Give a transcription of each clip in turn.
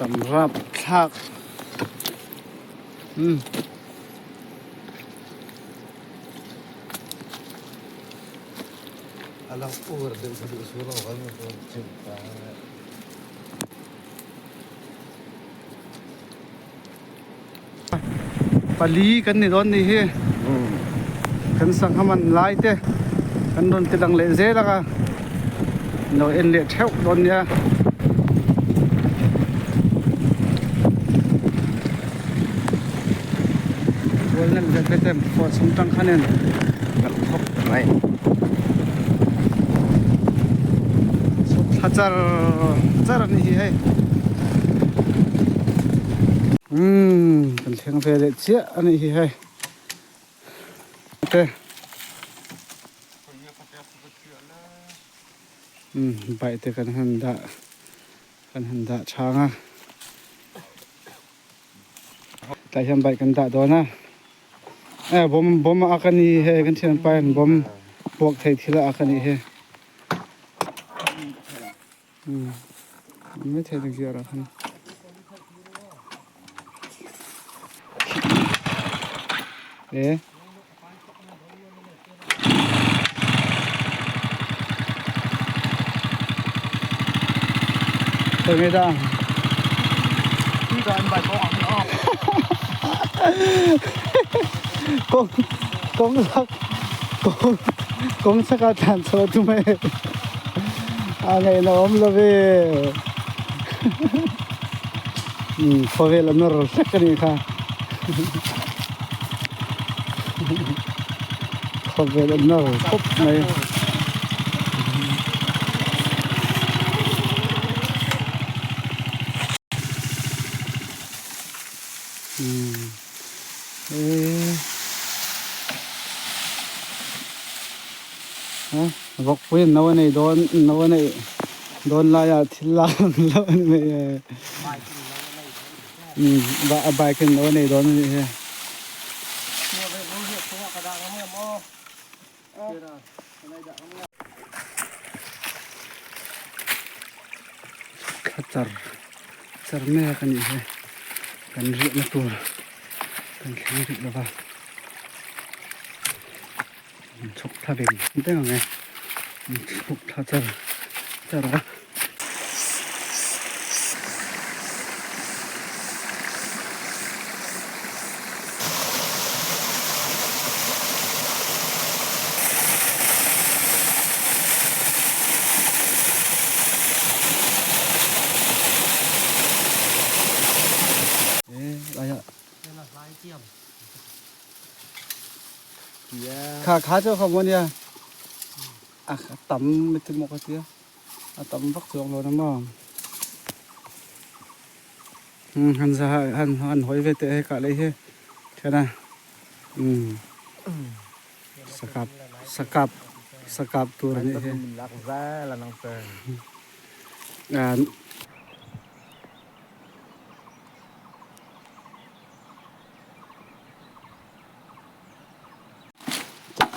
Tam rap thlak. Um. A lang over deuh kha duh sur lo kan chuan chim ta. Pali kan ni dawn ni hi. Kan sangha man lai te kan rawn ti lang leh zel ang a. Lo en leh theuh dawn nia. Tual nan vet vet em pawh chhung tang khan en nalh khawp mai. Chhuk thla char char a ni hi hei. Umm kan thleng ve leh chiah a ni hi hei. Te umm bike te kan han dah kan han dah chhang a. Tlai hian bike kan dah dawn a eh bawm bawm a ak a ni hei kan thianpa hian bawm puak thei thil a ak a nih hi umm mai thei ang chiah rah khan eh. Kawng chhak ah tlan chho a tum e a ngaihna awm lo ve khawvel a nawr hlek a nih kha. Khawvel a nawr khawp mai. Vawkpui in no a nei dawn no a neih dawn laiah thil lak ang hlauh a ni mai e. A bike in lo nei dawn a nih hi. Thla char char mek a nih hi. Kan riahna tur kan thleng rih lova. Chhuk thla veng veng ang e. Chhuk thla char char a. Kha kha chu kha maw nia a tam ti maw ka tia a tam vak chuang lo na maw um han za han han hawi ve teh hei kah lei hi thian a um sakap sakap sakap tur a nih hi.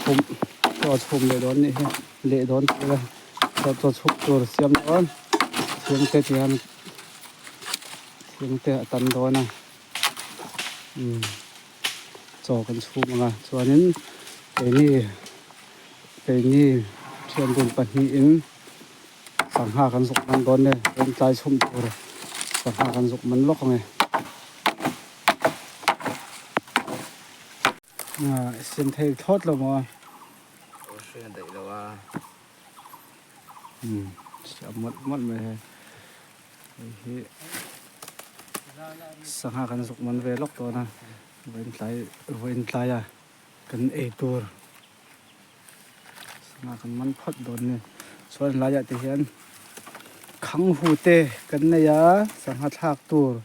Chhum chaw chhum leh dawn nih hi leh dawn tih ila chaw chaw chhuk tur siam dawn thing te tihian thing te a tam dawn a umm chaw kan chhum ang a chuanin keini keini thian dun pahnihin sangha kan zuk man dawn e rawng tlai chhum tur sangha kan zuk man lawk ang e. Siam thei thlawt lo maw? Aw hriat daih lo a. Umm siam mawlh mawlh mai hei. Hei hi sangha kan zuk man ve lawk dawn a, vawiin tlai vawiin tlaia kan ei tur sangha kan man phawt dawn a ni. Chuan helaiah te hian khanghu te kan nei a sangha thlak tur.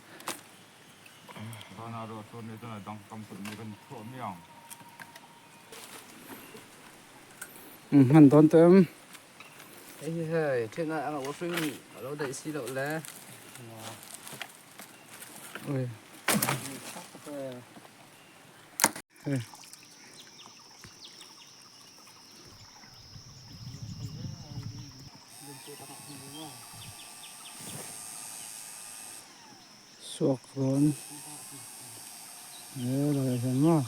Hman dawn tawh em? Hei hi hei then ah ang a hring a lo daih si loh le. Oi. Hei. Suak dawn he laiah hian maw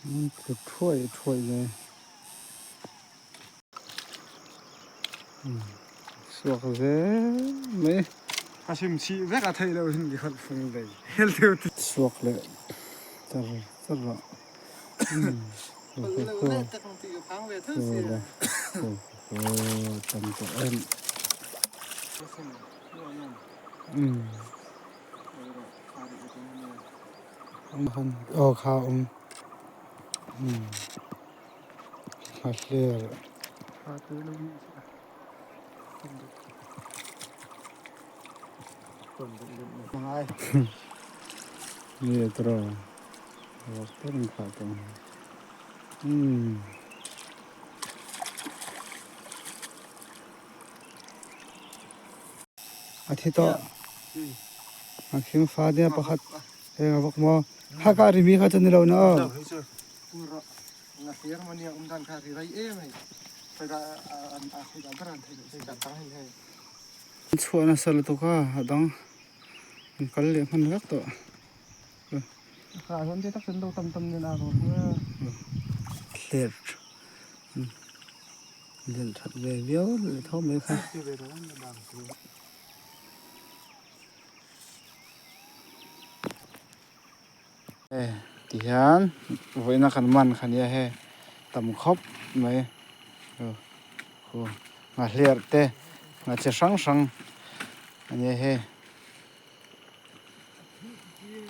an tlu thuai thuai mai suak zel mai. Ka sim chih vek a theih loh hin khat fung dei hel deuh te. Suak leh char char a. Tam tawh em. Aw kha awm a hler nge tawh rawk takin khah tawh umm. A thi tawh. A khing fa nia pakhat heng a vawk maw. Kha ka rimi kha chu ni lo na aw. Chhuah nasa lutuk a a dang an kal leh hman vek tawh. Hler Lian that ve viau leh tho mai kha. E ti hian vawiina kan man kha nia he tam khawp mai khu nghahhliah te ngha chi hrang hrang a nia he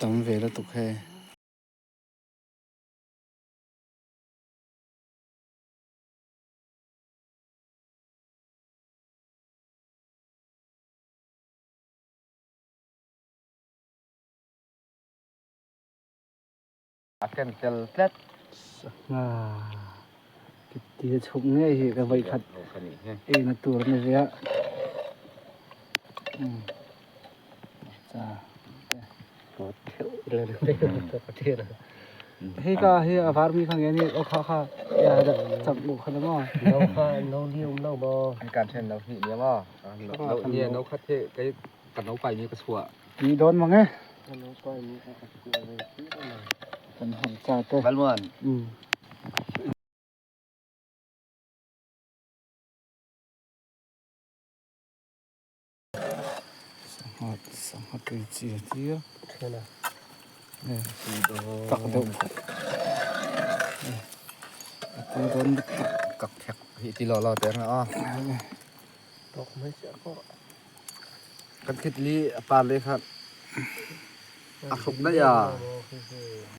tam ve lutuk he. A ken tel tlat. Sangha ti chhuk ngei hi ka vawi khat eina tur a ni ve a. Hei ka hi a var mi kha nge ni aw kha kha ya chak bu kha maw. No kha no li um lo maw. Kan then no hi nia maw. No nia no khat he kai ka no pai mi ka chhuah. Ni dawn mang e. Kan hawng cha te. Valmuan. Sangha tui chi a tir tak deuh a tui dawn lutuk kak thek hi ti lo lo te ang a tawk mai chiah pawh kan khit li a par le kha a hruk daih a.